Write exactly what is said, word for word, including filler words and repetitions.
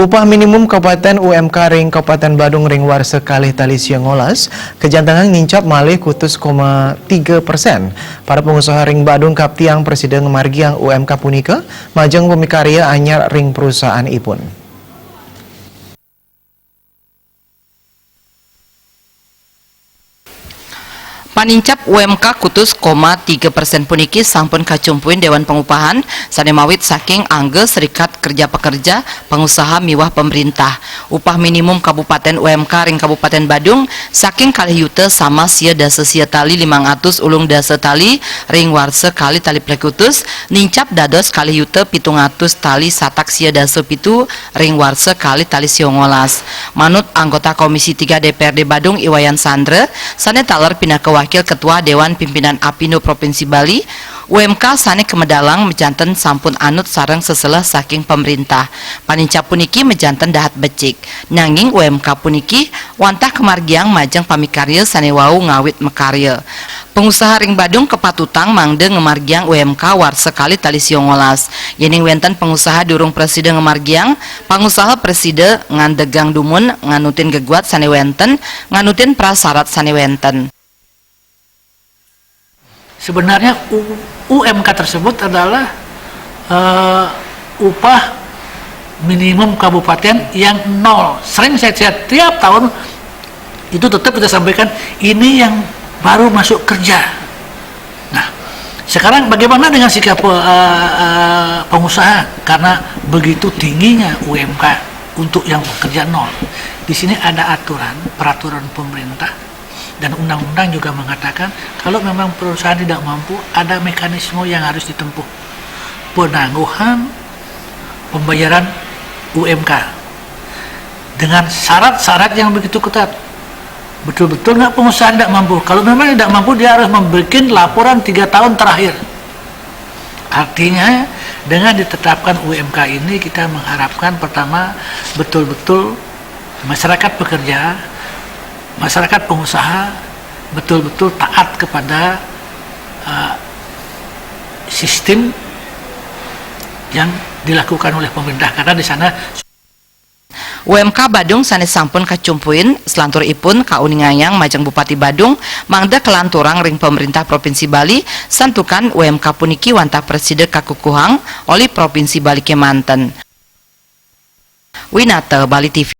Upah minimum Kabupaten U M K ring Kabupaten Badung ring warsa kalih tali sia ngolas, kajantenang nincap malih kutus koma tiga persen. Para pangusaha ring Badung kaptiang prasida ngamargiang U M K punika majeng pamikarya anyar ring perusahaan ipun. Panincap U M K kutus koma tiga persen puniki sampun kacumpuin Dewan Pangupahan sane mawit saking angga Serikat Kerja Pekerja, Pangusaha miwah Pemerintah. Upah minimum Kabupaten U M K ring Kabupaten Badung saking kalih yuta sama sia dasa sia tali limang atus ulung dasa tali ring warsa kalih tali plekutus nincap dados kalih yuta pitung atus tali satak sia dasa pitu ring warsa kalih tali sia ngolas. Manut anggota Komisi tiga D P R D Badung I Wayan Sandra, sane taler pinaka Wakil Ketua Dewan Pimpinan Apindo Provinsi Bali, U M K sane kamedalang majanten sampun anut sareng seseleh saking pemerintah. Panincap puniki majanten dahat becik. Nanging U M K puniki wantah kamargiang majeng pamikarya sane wau ngawit makarya. Pangusaha ring Badung kapatutang mangda ngamargiang U M K warsa kalih tali sia ngolas. Yening wenten pangusaha durung prasida ngamargiang, pangusaha prasida ngandegang dumun nganutin geguat sane wenten, nganutin prasarat sane wenten. Sebenarnya U- U M K tersebut adalah eh, upah minimum kabupaten yang nol. Sering saya, saya tiap tahun itu tetap kita sampaikan, ini yang baru masuk kerja. Nah, sekarang bagaimana dengan sikap eh, eh, pengusaha karena begitu tingginya U M K untuk yang pekerja nol? Di sini ada aturan, peraturan pemerintah dan undang-undang juga mengatakan kalau memang perusahaan tidak mampu, ada mekanisme yang harus ditempuh. Penangguhan pembayaran U M K dengan syarat-syarat yang begitu ketat. Betul-betul nggak pengusaha tidak mampu? Kalau memang tidak mampu, dia harus membuat laporan tiga tahun terakhir. Artinya, dengan ditetapkan U M K ini, kita mengharapkan pertama betul-betul masyarakat pekerja, masyarakat pengusaha betul-betul taat kepada uh, sistem yang dilakukan oleh pemerintah, karena di sana U M K Badung sane sampun kacumpuin, selanturipun kauningayang majeng Bupati Badung mangda kalanturang ring Pemerintah Provinsi Bali, santukan U M K puniki wantah prasida kakukuhang olih Provinsi Bali kemanten. Winata, Bali T V.